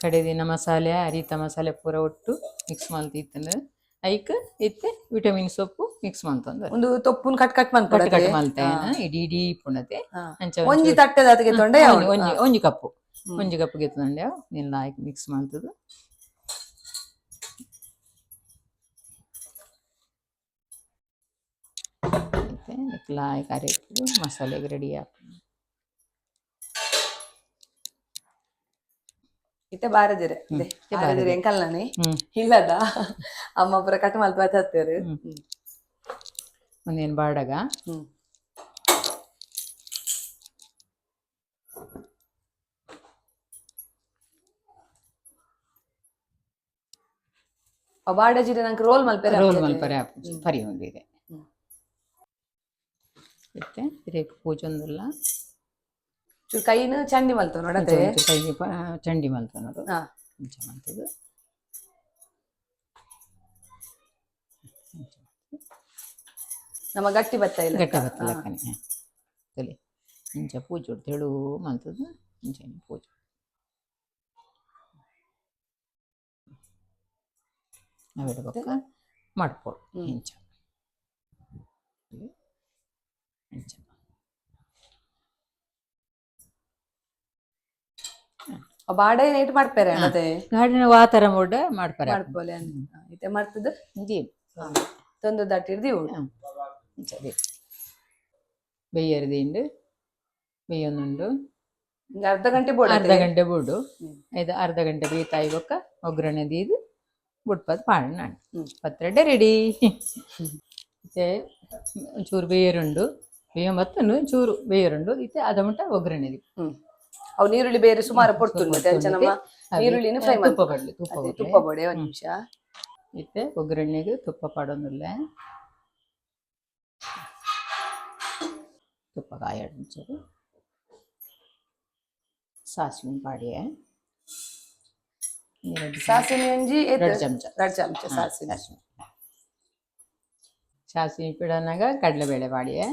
ಕಡೆದಿನ ಮಸಾಲೆ ಅರಿತ ಮಸಾಲೆ ಪೂರ ಒಟ್ಟು ಮಿಕ್ಸ್ ಮಲ್ತಿತ್ತಂದು ಐಕ್ ಇತ್ತೆ ವಿಟಮಿನ್ ಸೊಪ್ಪು ಮಿಕ್ಸ್ ಮಲ್ತೊಂದು. ಒಂದು ತೊಪ್ಪುನ್ ಕಟ್ ಕಟ್ ಕಟ್ ಮನ್ಪೊಡತೆ. ಕಟ್ ಮಲ್ತೆ ಇಡೀ ಇಡೀ ಪುಣತೆ ಅಂಚ. ಒಂಜಿ ತಟ್ಟೆದ ಅದಕ್ಕೆ ತೊಂಡೆ. ಒಂಜಿ ಒಂಜಿ ಒಂಜಿ ಕಪ್ಪು ಒಂಜಿ ಕಪ್ಪು ಗೆತ್ತುಂಡೆ ನಿಲ್ಲ ಹಾಕಿ ಮಿಕ್ಸ್ ಮಲ್ತದು. ಲಾಯ್ಕ್ ಅರೆಕ್ಕು ಮಸಾಲೆಗೆ ರೆಡಿ ಆಪುಂಡು. ಇತ್ತೆ ಬಾರದಿರೆ. ಇತ್ತೆ ಬಾರದಿರೆ ಎಂಕಲ್ನಾನೆ. ಇಲ್ಲದ ಅಮ್ಮ ಪೂರ ಕಟ್ ಮಲ್ಪ ಹತ್ತೇರು. ಒಂದೇನು ಬಾಡಗ. ಬಾಡ ಜೀರೆ ನಂಗೆ ರೋಲ್ ಮಲ್ಪೆರೆ. ರೋಲ್ ಮಲ್ಪರೆ ಆಪುಜಿ ಪರಿ ಒಂದಿದೆ. ಇತ್ತೆ ಇರೇಕ್ ಪೂಜೊಂದುಲ್ಲ. ಚೂರು ಕೈನ ಚಂಡಿ ಮಲ್ತು ನೋಡತೆ. ಒಂಚೂರು ಕೈಗೆ ಚಂಡಿ ಮಲ್ತೊನೊಡು. ಇಂಚ ಮಲ್ತದು. ನಮ್ಮ ಗಟ್ಟಿ ಬತ್ತ ಇಲ್ಲ. ಗಟ್ಟಿ ಬತ್ತ ಲೆಕ್ಕನೆ ತಲೆ ಇಂಚ ಪೂಜೊಡು ತೆಳು ಮಲ್ತದು ಇಂಚನೆ ಪೂಜೆ ಅವೆಡ್ ಬೊಕ್ಕ ಮಡ್ಪೊಡು. ಇಂಚ ಇಂಚ. ಬಾಡ ನೈಟ್ ಮಾಡ್ಪೇರೆ ಅದೇ. ಗಾಡಿನ ವಾತರ ಮೂಡ ಮಾಡ್ಪಾರೆ. ಮಾಡ್ಪೋಲೆ ಇತ್ತೆ ಮಾಡ್ತದ. ಇದೇ. ತೊಂದು ದಾಟಿರ್ದಿ. ಇಂಚ ಅದೇ ಬೆಯ್ಯರ್ದಿಂಡು ಬೆಯ್ಯೊಂದುಂಡು. ಅರ್ಧ ಗಂಟೆ ಬೋಡ. ಅರ್ಧ ಗಂಟೆ ಬೋಡು. ಇದು ಅರ್ಧ ಗಂಟೆ ಬೇಯ್ತಾಯಿ ಬೊಕ್ಕ ಒಗ್ಗರಣೆ ದೀದು ಬುಡ್ಪದ್ ಪಾಡಣ. ಪತ್ರೊಡೆ ರೆಡಿ. ಇತ್ತೆ ಚೂರು ಬೇಯರುಂಡು ಬೇಯ ಮತ್ತೊಂದು ಚೂರು ಬೇಯರುಂಡು. ಇತ್ತೆ ಅದ ಮುಟ್ಟ ಒಗ್ಗರಣೆ the. ಅವು ನೀರುಳ್ಳಿ ಬೇರೆ ಸುಮಾರು ಪೊರ್ತುಂಡು ಮತ್ತೆ ಅಂಚ ನಮ್ಮ ನೀರುಳ್ಳಿನ ಫ್ರೈ ತುಪ್ಪ ಬಡ್ಲಿ ತುಪ್ಪ ಅದೇ ಬಡ್ಲಿ. ತುಪ್ಪ ಬೋಡೆ ಒಂದ್ ನಿಮಿಷ. ಇತ್ತೆ ಒಗ್ಗರಣೆಗೆ ತುಪ್ಪ ಪಾಡೊಂದುಲ್ಲೆ. ತುಪ್ಪ ಕಾಯಡ್ ಒಂಚೂರು ಸಾಸಿವೆ ಪಾಡಿಯೆ. ಎರಡು ಸಾಸಿವೆ ಒಂಜಿ ಏತ್? ಎರಡು ಚಮಚ. ರಡ್ಡ್ ಚಮಚ ಸಾಸಿವೆ. ಸಾಸಿವೆ. ಸಾಸಿವೆ ಪಿಡನಾಗ ಕಡಲೆಬೇಳೆ ಪಾಡಿಯೆ.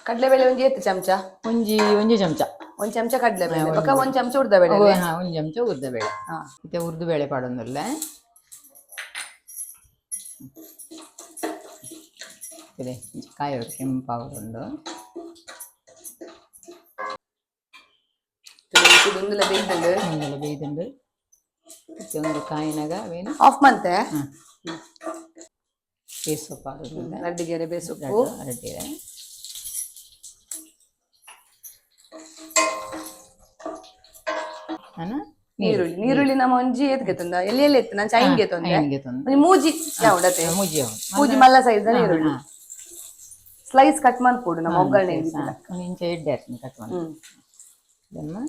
ಕಡಲೆಬೇಳೆ ಒಂಜಿ ಏತ್ ಚಮಚ? ಒಂಜಿ ಒಂಜಿ ಚಮಚ. ಒಂದ್ ಚಮಚ ಕಡಲೆಬೇಳೆ. ಹಾ, ಬೊಕ್ಕ ಒಂಜಿ. ಒಂದ್ ಚಮಚ ಉದ್ದ ಬೇಳೆ. ಹಾ, ಒಂಜಿ ಚಮಚ ಉದ್ದ ಬೇಳೆ. ಇತ್ತೆ ಉರ್ದು ಬೇಳೆ ಪಾಡೊಂದುಲ್ಲೆ. ಇದೆ ಕಾಯಿ ಕೆಂಪಾವೊಂದು. ಇದೊಂದುಲ ಬೇಯ್ದುಂಡು. ಒಂದೆಲ್ಲ ಬೇಯ್ದುಂಡು. ಇತ್ತೆ ಒಂದು ಕಾಯಿನಾಗ ಅವೇನು ಆಫ್ ಮಂತೆ. ಬೇಸೊಪ್ಪು ಪಾಡೊಂದುಲ್ಲೆ. ರಡ್ಡಿಗೆರೆ ಬೇಸೊಪ್ಪು. ರಡ್ಡಿಗೆ. ಅನ ನೀರುಳ್ಳಿ. ನೀರುಳ್ಳಿ ನಮ್ಮ ಒಂಜಿ ಏತ್ ಗೆತ್ತುಂದ? ಎಲ್ಲಿ ಎಲ್ಲಿ ಎತ್ತು ನಾನು ಚೈನ್ ಗೆತ್ತೊಂದೆ. ಐನ್ಗೆ ತಂದು. ಒಂಜಿ ಮೂಜಿ ಯಾವುಡತೆ? ಮೂಜಿ ಅವು. ಮೂಜಿ ಮಲ್ಲ ಸೈಜ್ ನೀರುಳ್ಳಿ ಸ್ಲೈಸ್ ಕಟ್ ಮನ್ಪೊಡು ನಮ್ಮ ಒಗ್ಗರಣೆ. ಒಂದು ಇಂಚ ಎಡ್ಡೆ ಹಾಕ್ತೀನಿ ಕಟ್ ಮಾಡಿ. ಇದನ್ನು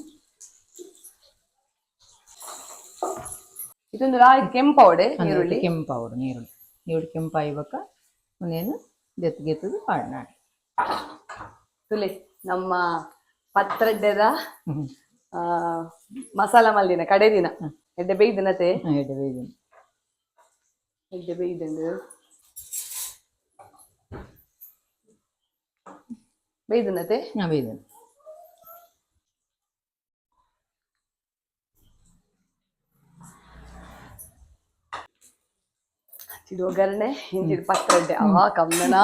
ಇದೊಂದು ರಾಯಿ ಕೆಂಪವಡೆ ನೀರುಳ್ಳಿ. ಕೆಂಪಾವಡು ನೀರುಳ್ಳಿ. ನೀರುಳ್ಳಿ ಕೆಂಪಾಯ್ಬಕ್ಕ ಒಂದೇನು ದೆತ್ತು ಗೆತ್ತದು ಪಾಡ್ನಾಡು. ತುಲೆ ನಮ್ಮ ಪತ್ರಡ್ಡೆದ ಮಸಾಲ ಮಲ್ದಿನ ಕಡೆ ದಿನ ಎಡ್ಡೆ ಬೇಯ್ದಿನತೆ. ಎಡ್ಡೆ ಬೇಯ್ದಿನಿ. ಎಡ್ಡೆ ಬೇಯ್ದುಂಡು, ಬೇಯ್ದಿನತೆ. ಹಾಂ, ಬೇಯ್ದಿನಿ. ಇದು ಒಗ್ಗರಣೆ, ಇಂಚಿದ ಪತ್ರಡ್ಡೆ. ಅವಾ ಕಮ್ಮನ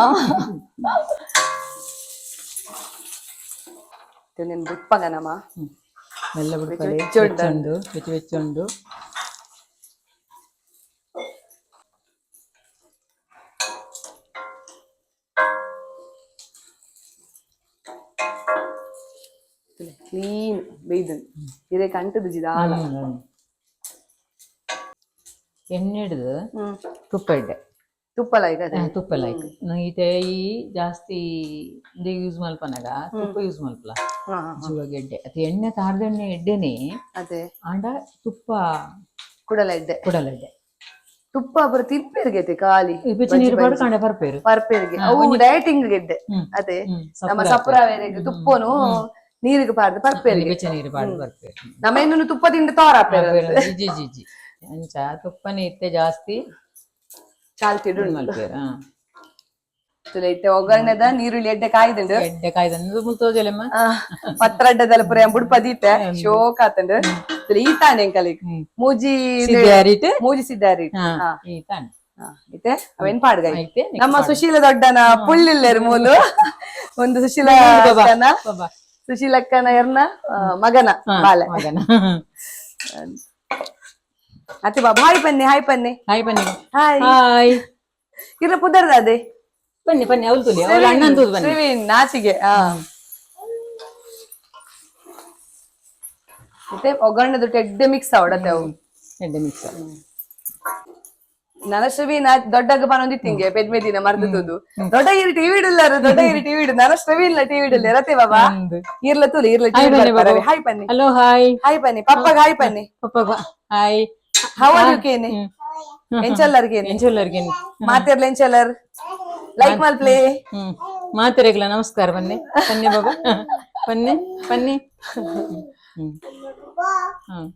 నేను ಬುಟ್ಪಗನಮ್ಮ. ಮೆಲ್ಲ ಬಿಡ್ಕೊಳ್ಳಿ. ಬೆಚ್ಚ ಉಂಡು. ಬೆಚ್ಚುಂಡು, ಬೆಚ್ಚ ಬೆಚ್ಚುಂಡು. ಕ್ಲೀನ್ ಬೇಯ್ದು ಇದೇ ಕಂಟದ ಜಿದಾಲ. ಎಣ್ಣೆ ಹಿಡಿದು ತುಪ್ಪ ಇಡ್ಡೆ. ತುಪ್ಪಲ ಈಗ ಅದೇ. ತುಪ್ಪ ಲೈಕ್ ಈತೆ ಈ ಜಾಸ್ತಿ ಇಂದೆ ಯೂಸ್ ಮಲ್ಪನಾಗ ತುಪ್ಪ ಯೂಸ್ ಮಲ್ಪಲ. ಹಾ, ಹಾ. ಜೀವ ಗೆಡ್ಡೆ ಅದು ಎಣ್ಣೆ ತಾರ್ದೆಣ್ಣೆ ಎಡ್ಡೆನೆ. ಅದೇ. ಆಂಡ ತುಪ್ಪ ಕುಡಲ ಇದ್ದೆ. ಕೊಡಲ ಎಡ್ಡೆ. ತುಪ್ಪ ಬರ ತಿನ್ಪೇರ್ಗೆತೆ ಖಾಲಿ. ಬೆಚ್ಚ ನೀರು ಪಾಡು ಕಾಂಡೆ ಬರ್ಪೇರು. ಪರ್ಪೇರ್ಗೆ ಅವು ಡಯಟಿಂಗ್ ಗೆಡ್ಡೆ. ಅದೇ. ನಮ್ಮ ಸಪುರ ಬೇರೆಗೆ ತುಪ್ಪನು ನೀರಿಗೆ ಪಾರ್ದು ಪರ್ಪೇರ್ಗೆ. ಬೆಚ್ಚ ನೀರು ಪಾಡು ಬರ್ಪೇರು. ನಮ್ಮ ಇನ್ನೊಂದು ತುಪ್ಪ ತಿಂದು ತೋರ. ಜಿ ಜಿ ಜಿ ಅಂಚ ತುಪ್ಪನೇ ಇತ್ತೆ ಜಾಸ್ತಿ ಚಾಲ್ತಿಡು. ಮಲ್ಪೇರು. ಹಾ. ಇತ್ತೆ ಒಗ್ಗರಣೆದ ನೀರುಳ್ಳಿ ಎಡ್ಡೆ ಕಾಯ್ದುಂಡು. ಎಡ್ಡೆ ಕಾಯ್ದಂದು ಮುಲ್ತೋಜಲೆಮ್ಮ. ಪತ್ರಡ್ಡದಲ್ಲ ಪುರ ಬುಡ್ಪ ದೀತೆ ಶೋಕ್ ಆತಂಡು. ಈ ತಾನೆ ಎಂಕಲಿಗ್ ಮೂಜಿ. ಸಿದ್ಯಾರಿಟ್. ಮೂಜಿ ಸಿದ್ದಾರಿ. ಹಾ, ಈ ತಾನೆ. ಇತ್ತೆ ಅವೇನ್ ಪಾಡ್ಗಾಯಿ? ಐತೆ. ನಮ್ಮ ಸುಶೀಲ ದೊಡ್ಡನ ಪುಳ್ಳಿಲ್ಲೇರು ಮೂಲು ಒಂದು ಸುಶೀಲ ಅಕ್ಕನ ಬಾಬಾ. ಸುಶೀಲಕ್ಕನ ಎರ್ನ ಮಗನ ಬಾಲೆ. ಮಗನ. ಅತ್ತೆ ಬಾಬಾ, ಹಾಯ್ ಪನ್ನೆ, ಹಾಯ್ ಪನ್ನೆ. ಹಾಯ್ ಬನ್ನಿ. ಹಾಯ್. ಹಾಯ್. ಇರ್ನ ಪುದರ್ದ ಅದೇ. ಬನ್ನಿ ಬನ್ನಿ, ಅವಳು ತುಲಿ ಅವಳ ಅಣ್ಣನ್ ತೂದು ಬನ್ನಿ. ಶ್ರೀವಿನ್ ನಾಚಿಗೆ. ಆ ಮತ್ತೆ ಒಗ್ಗರಣೆ ದುಡ್ಡು ಎಡ್ಡೆ ಮಿಕ್ಸ್ ಆವಡತ್ತೆ ಅವು. ಎಡ್ಡೆ ಮಿಕ್ಸ್. ನನ್ನ ಶ್ರವೀನ್ ದೊಡ್ಡಗ ಪನೊಂದಿತ್ತಿಂಗೆ ಪೆದ್ಮೆದಿನ ಮರ್ದದ್ದು. ದೊಡ್ಡ ಇರಿ ಟಿವಿ ಇಡಲ್ಲಾರು, ದೊಡ್ಡ ಇರಿ ಟಿವಿ ಇಡು. ನನ್ನ ಶ್ರವೀನ್ ಟಿವಿ ಇಡಲ್ಲ ರತೆ ಬಾಬಾ. ಇರ್ಲ ತುಲಿ ಇರ್ಲ. ಹಾಯ್ ಬನ್ನಿ ಬಾಬಾ. ಹಾಯ್ ಪನ್ನಿ. Hello, hi. ಹಾಯ್ ಪನ್ನಿ, ಪಪ್ಪಗ ಹಾಯ್ ಪನ್ನಿ. ಪಪ್ಪ ಹಾಯ್. How are you ಕೇನೆ? ಎಂಚಲ್ಲರ್ ಕೇನೆ? ಎಂಚೊಲ್ಲರ್ಗೆ? ಮಾತಿರ್ಲ ಎಂಚಲ್ಲರ್? ಲೈಕ್ ಮಲ್ಪ್ಲೆ. ಹ್ಮ್, ಮಾತಿರಗ್ಲ ನಮಸ್ಕಾರ ಬನ್ನಿ. ಬನ್ನಿ ಬಾಬಾ, ಬನ್ನಿ ಬನ್ನಿ. ಹ್ಮ್ ಹ್ಮ್.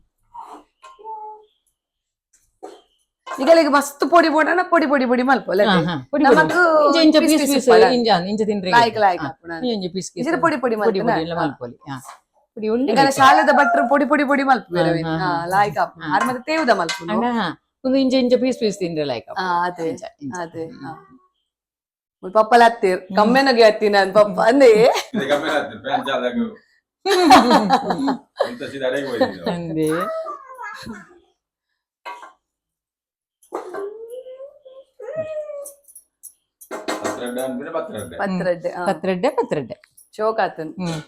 ಈಗ ಈಗ ಮಸ್ತ್ ಪೊಡಿ ಪೊಡಣ ಪೊಡಿ ಪೊಡಿ ಪೊಡಿ ಮಲ್ಪೊಲೆ. ಹಾ, ಹಾ, ಪೊಡಿ ಪೊಡಿ. ನಮಕ್ ಇಂಚ ಇಂಚ piece piece piece piece ಇಪ್ಪಡ. ಇಂಚ ಇಂಚ ತಿನ್ರಿ. ಲಾಯ್ಕ್ ಲಾಯ್ಕ್ ಆಪುಣ. ಇಂಚ ಪೀಸ್ ಪೀಸ್. ಇಂಚಿನ ಪೊಡಿ ಪೊಡಿ ಪೊಡಿ ಮಲ್ಪುನ. ಪೊಡಿ ಎಲ್ಲ ಮಲ್ಪೊಲಿ. ಹಾ, ಪೊಡಿ ಉಂಡು. ಈಗ ಶಾಲೆದ ಭಟ್ರು ಪೊಡಿ ಪೊಡಿ ಪೊಡಿ ಮಲ್ಪುವೆರ್ ಅವೇನ್. ಹಾ, ಲಾಯ್ಕ್ ಆಪುನ. ಆರ್ ಮತ್ತೆ ತೇವುದ ಮಲ್ಪುನು. ಅಂಡ ಹಾ, ಒಂದು ಇಂಚ ಇಂಚ ಪೀಸ್ ಪೀಸ್ ತಿಂದ್ರೆ ಲೈಕ್. ಆ, ಅದೇ ಅದೇ. ಹಾ. ಮುಲ್ಪ ಪಪ್ಪಲ ಹತ್ತೀರ್ ಕಮ್ಮೆನಗೆ ಹತ್ತಿ ನಾನ್ ಪಪ್ಪ ಅಂದೇ. ಇದು ಕಮ್ಮಿ ಆಗ್ತದೆ, ಫ್ಯಾನ್ ಚಾಲಕ. ಇಂಥ ಸೀದಾ ಅಡಿಗೆ ಹೋಯ್ತಿದ್ದೆ. ಅಂದೆ. ಪತ್ರೊಡೆ ಅಂದ್ಬಿಟ್ಟು ಪತ್ರೊಡೆ. ಪತ್ರಡ್ಡೆ. ಪತ್ರಡ್ಡೆ ಪತ್ರಡ್ಡೆ. ಶೋಕ್ ಆತನ್. ಹ್ಮ್.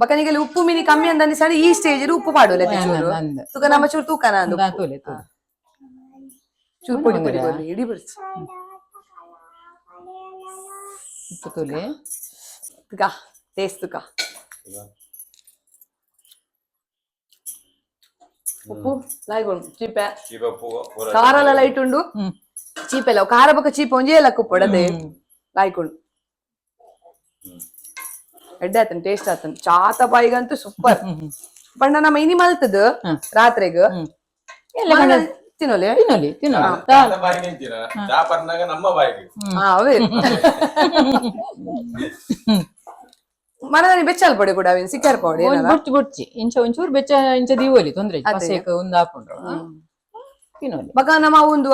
ಬಕನಿಗೆ ಉಪ್ಪು ಮಿನಿ ಕಮ್ಮಿ ಅಂದ ಸರಿ, ಈ ಸ್ಟೇಜ್ ಉಪ್ಪು ಪಾಡುಲೆ ಚೂರು. ಅಂದ. ತುಕ ನಮ್ಮ ಚೂರು ತೂಕನ ಅಂದು. ತೋಲೆ ತೋಲೆ. ಚೂರು ಪೊಡಿ ಪೊಡಿ ಕೊರ್ಲಿ ಇಡೀ ಬಿಡ್ಸಿ. ಉಪ್ಪು ತೋಲೆ. ತುಕ ಟೇಸ್ಟ್ ತುಕ. ಉಪ್ಪು ಲಾಯ್ಕೊಂಡು ಚೀಪೆ. ಚೀಪ ಉಪ್ಪು ಪೂರ. ಖಾರ ಎಲ್ಲ ಲೈಟ್ ಉಂಡು. ಚೀಪೆಲ್ಲ ಖಾರ ಬೊಕ್ಕ ಚೀಪ ಒಂಜೇ ಲಕ್ಕ ಉಪ್ಪು ಅದೇ ಲಾಯ್ಕೊಂಡು. ಎಡ್ಡೆ ಆತನ್, ಟೇಸ್ಟ್ ಆತನ್, ಚಾತ ಬಾಯಿಗಂತೂ ಸೂಪರ್. ಬಣ್ಣ ನಮ್ಮ ಇನಿ ಮಲ್ತದ ರಾತ್ರಿಗ್ ಎಲ್ಲ ತಿನ್ನೋಲೆ. ತಿನ್ನಲಿ ತಿನ್ನೋಲಿ. ಚಾತ ಬಾಯಿಗೆ ಅಂತೀರ, ಚಾ ಪರ್ನಾಗ ನಮ್ಮ ಬಾಯಿಗೆ. ಹಾ, ಅವೇ ಮನದಲ್ಲಿ ಬೆಚ್ಚಲ್ ಪೊಡಿ ಕೂಡ ಅವೇನು ಸಿಕ್ಕಾರ್ ಪೌಡಿ ಏನಲ್ಲ. ಬೊಚ್ಚು ಬೊಚ್ಚಿ ಇಂಚ ಒಂಚೂರು ಬೆಚ್ಚ ಇಂಚ ದೀವೋಲಿ, ತೊಂದ್ರೆ ಇಜ್ಜಿ. ಪಸೇಕ್ ಒಂದು ಹಾಕೊಂಡು ತಿನ್ನೋಲಿ. ಬಕ ನಮ್ಮ ಒಂದು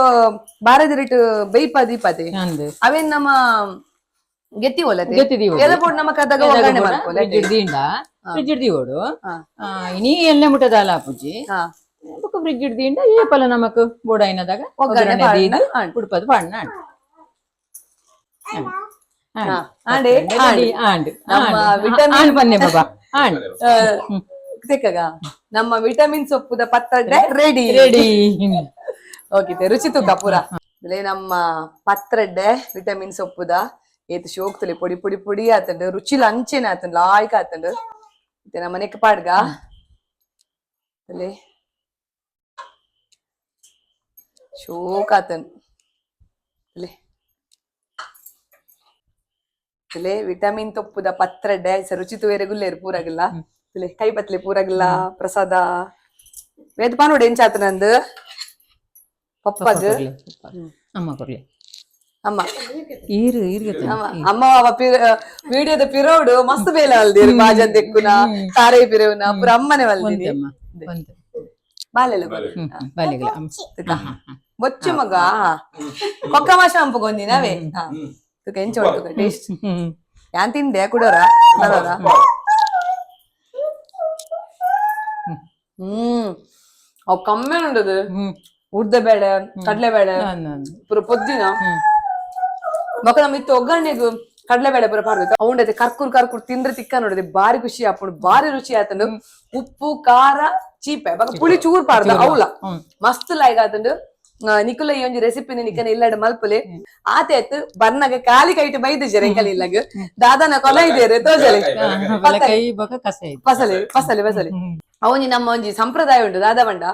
ಬಾರದ ರೇಟ್ ಬೇಯ್ಪ ದೀಪತೆ. ಅಂದ್. ಅವೇನ್ ನಮ್ಮ ಗೆತ್ತಿ ಒಲತೆ. ಗೆತ್ತಿ ದೀವೊಲಿ. ಎದ ಪೊಡಿ ನಮ್ಮ ಕದಾಗ ಒಗ್ಗರಣೆ ಮಲ್ಪೊಲೆ. Fridge ದಿಂಡ fridge ದೀವೋಡು. ಇನಿ ಎಲ್ಲೆ ಮುಟ್ಟದಾಲ ಆಪುಜಿ. ಬೊಕ್ಕ ಫ್ರಿಜ್ ದಿಂಡ ಏಪಲ ನಮಕ್ ಬೋಡಾಯಿನದಾಗ ಒಗ್ಗರಣೆ ಒಗ್ಗರಣೆ ಪಾಡ್ನ ದೀದ್ ಆಂಡ್. ಉಡುಪದ ಪಾಡ್ನ ಆಂಡ್. ಹಾ, ಆಂಡೆ, ಆಂಡ್ ಆಂಡ್. ನಮ್ಮ ವಿಟಮಿನ್- ಆಂಡ್ ಬನ್ನಿ ಬಾಬಾ ಆಂಡ್. ತೆಕ್ಕಗ ನಮ್ಮ ವಿಟಮಿನ್ ಸೊಪ್ಪುದ ಪತ್ರಡ್ಡೆ ready. Ready. Okay, ರುಚಿ ತೂಕ ಪೂರ. ಇಲ್ಲೇ ನಮ್ಮ ಪತ್ರಡ್ಡೆ ವಿಟಮಿನ್ ಸೊಪ್ಪುದ ಏತ್ ಶೋಕ್ತಲೆ ಪೊಡಿ ಪೊಡಿ ಪೊಡಿ ಆತಂಡು, ರುಚಿಲ ಅಂಚೆನೆ ಆತಂಡು, ಲಾಯ್ಕ ಆತಂಡು. ಇತ್ತೆ ನಮ್ಮ ನೆಕ್ ಪಾಡ್ಗ ಅಲ್ಲೇ ಶೋಕ್ ಆತನ್. ಅಲ್ಲೇ ಇಲ್ಲೇ ವಿಟಮಿನ್ ತೊಪ್ಪುದ ಪತ್ರಡ್ಡೆ ರುಚಿ ತುವೇರೆ ಗುಲ್ಲೇರು ಪೂರಾಗಿಲ್ಲ. ಇಲ್ಲೇ ಕೈ ಪತ್ಲೆ ಪೂರಾಗಿಲ್ಲ ಪ್ರಸಾದ ವೇದ ಪಾನೋಡು ಎಂಚಾತನಂದು ಪಪ್ಪಗ್. ಅಮ್ಮ ಕೊರ್ಲಿ. ಅಮ್ಮ. ಈರು ಈರ್ಗೆ. ಅಮ್ಮ ಅಮ್ಮ ಅವ ವಿಡಿಯೋದ ಪಿರೋಡು ಮಸ್ತ್ ಬೇಲೆ ಅಲ್ದಿರು, ಬಾಜನ್ ದೆಕ್ಕುನ, ತಾರೆ ಪಿರವುನ ಪುರ ಅಮ್ಮನೆ ವಲ್ದಿನಿ. ಅಮ್ಮ ಒಂತೆ. ಬಾಲೆಲ್ಲ. ಬಾಲಿಗಳ. ಬೊಚ್ಚು ಮಗ ಕೊಕ್ಕ ಮಾಶ ಅಂಪುಗೊಂದಿನ ಅವೇ ತುಕ ಎಂಚ ಉಂಟು ಟೇಸ್ಟ್? ಯಾನ್ ತಿಂದೆ ಕುಡೋರ ಬರೋರ. ಅವ್ ಕಮ್ಮಿ ಉಂಡದು. ಉದ್ದ ಬೇಳೆ, ಕಡಲೆ ಬೇಳೆ ಪೂರ ಪೊದ್ದಿನ ಮಕ್ಕ ನಮ್ಮ ಇತ್ತು. ಒಗ್ಗರಣೆಗು ಕಡಲೆ ಬೇಳೆ ಪೂರ ಪಾಡ್ಬೇಕು. ಅವುಂಡೈತೆ ಕರ್ಕುರ್ ಕರ್ಕುರ್ ತಿಂದ್ರೆ ತಿಕ್ಕ ನೋಡಿದೆ ಬಾರಿ ಖುಷಿ ಆಪುಂಡು, ಬಾರಿ ರುಚಿ ಆತಂಡು. ಉಪ್ಪು ಖಾರ ಚೀಪೆ ಬೊಕ ಪುಳಿ ಚೂರ್ ಪಾಡ್ದ ಅವ್ಲ ಮಸ್ತ್ ಲಾಯ್ಕ್ ಆತಂಡು. ನಿಕುಲ ಈ ಒಂಜಿ ರೆಸಿಪಿನ ನಿಕನ ಇಲ್ಲಡ ಮಲ್ಪುಲೆ. ಆತೆ ಆಯ್ತು, ಬರ್ನಾಗ ಖಾಲಿ ಕೈಟ್ ಬೈದು ಜರೆ ಎಂಕಲ್ ಇಲ್ಲಗ್ ದಾದಾನ ಕೊಲ ಇದೇರು ತೋಜಲೆ. ಕೈ ಬೊಕ ಕಸ ಐತೆ. ಪಸಲೆ ಪಸಲೆ ಪಸಲೆ. ಅವನಿ ನಮ್ಮ ಒಂಜಿ ಸಂಪ್ರದಾಯ ಉಂಟು ದಾದಾ ಬಂಡ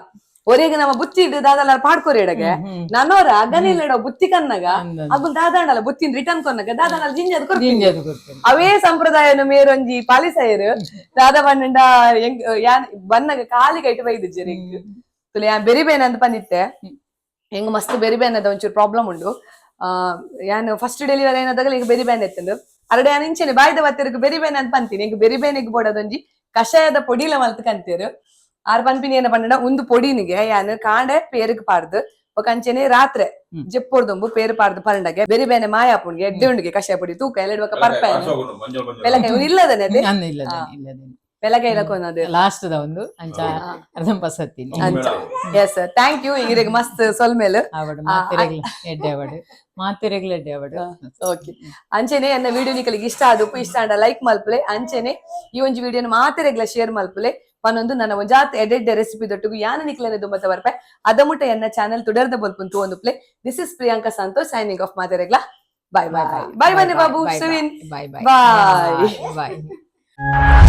ಒರೆಗೆ ನಮ್ಮ ಬುತ್ತಿ ಇಡು ದಾದಲ್ಲ ಪಾಡ್ಕೊರಿ ಎಡಗೆ ನನೋರ ಅಗನಿಲ್ಲಡ ಬುತ್ತಿ ಕನ್ನಗ ಅಗುಲ್ ದಾದಾಂಡಲ ಬುತ್ತಿನ ರಿಟರ್ನ್ ಕೊನ್ನಗ ದಾದಾನಲ್ಲ ಜಿಂಜದ ಕೊರ್ಪಿನಿ. ಜಿಂಜದ ಕೊರ್ಪಿನಿ. ಅವೇ ಸಂಪ್ರದಾಯನು ಮೇರೊಂಜಿ ಪಾಲಿಸಾಯರು. ದಾದಾ ಬಂಡ ಎಂಗ್ ಯಾನ್ ಬನ್ನಗ ಖಾಲಿ ಕೈಟ್ ಬೈದು ಜರಿಂಗ್ ತುಲೆ ಯಾನ್ ಬೆರಿ ಬೇನ ಅಂತ ಬಂದಿತ್ತೆ. ಹೆಂಗ್ ಮಸ್ತ್ ಬೆರಿ ಬೇನ್ ಅದ ಒಂಚೂರು ಪ್ರಾಬ್ಲಮ್ ಉಂಡು. ಯಾನ್ ಫಸ್ಟ್ ಡೆಲಿವರಿ ಏನಾದಾಗ ಈಗ ಬೆರಿ ಬ್ಯಾನ್ ಎತ್ತಂದು ಅರಡೆ ಯಾನ್ ಇಂಚೆನೆ ಬಾಯ್ದ ಬತ್ತಿರ್ಗ್ ಬೆರಿ ಬೇನ್ ಅಂತ ಪಂತೀನಿ. ಈಗ ಬೆರಿ ಬೇನಿಗ್ ಬೋಡದೊಂಜಿ ಕಷಾಯದ ಪೊಡಿಲ ಮಲ್ತ್ ಕಂತೇರು. ಆರ್ ಪನ್ಪಿನಿ ಏನ ಪಂಡ ಒಂದು ಪೊಡಿನಿಗೆ ಯಾನ್ ಕಾಂಡೆ ಪೇರುಗ್ ಪಾಡ್ದು ಬೊಕ ಅಂಚೆನೆ ರಾತ್ರೆ ಜೆಪ್ಪೊರ್ದೊಂಬು ಪೇರು ಪಾಡ್ದು ಪರಂಡಗೆ ಬೆರಿ ಬೇನೆ ಮಾಯ ಆಪುಂಡ್ಗೆ, ಎಡ್ಡೆ ಉಂಡುಗೆ. ಕಷಾಯ ಪೊಡಿ ತೂಕ ಎಲ್ಲೆಡ್ ಬೊಕ ಪರ್ಪೆ ಮಂಜಲ್ ಮಂಜಲ್. ಬೆಲಕಾಯಿ ಉಂದು ಇಲ್ಲದನೆ ಅದೇ. ಅಂದ ಇಲ್ಲದೇನೆ ಇಲ್ಲದೇನೆ. ಬೆಲಕಾಯಿ ಇಲ್ಲಕೊಂದದು. ಲಾಸ್ಟ್ the ಒಂದು ಅಂಚ ಅರ್ಧಂ ಪಸತ್ತೀನಿ. ಅಂಚ yes, thank you ಇರೆಗ್ ಮಸ್ತ್ ಸೊಲ್ಮೇಲ್. ಆವಡು ಮಾತೆರೆಗ್ಲ ಎಡ್ಡೆ ಆವಡು, ಮಾತೆರೆಗ್ಲ ಎಡ್ಡೆ ಆವಡು. ಓಕೆ, ಅಂಚೆನೆ ಎನ್ನ ವಿಡಿಯೋ ನಿಕಲಿಗೆ ಇಷ್ಟ ಆದಪ್ಪು ಇಷ್ಟ ಆಂಡ ಲೈಕ್ ಮಲ್ಪುಲೆ. ಅಂಚೆನೆ ಈ ಒಂಜಿ ವಿಡಿಯೋನ ಮಾತೆರೆಗ್ಲ ಶೇರ್ ಮಲ್ಪುಲೆ. ಪನೊಂದು ನನ್ನ ಒಂಜಾತ್ ಎಡೆಡ್ ರೆಸಿಪಿ ದೊಟ್ಟುಗು ಯಾನ ನಿಕ್ಲನೆ ದುಂಬತ ಬರ್ಪೆ. ಅದಮುಟ ಎನ್ನ ಚಾನೆಲ್ ತುಡರ್ದ ಬೊಲ್ಪುಂತು ಒಂದು play. This is Priyanka Santosh signing off. ಮಾತೆರೆಗ್ಲ bye bye bye. ಬನ್ನಿ ಬಾಬು Suvin. Bye bye. Bye. Boy.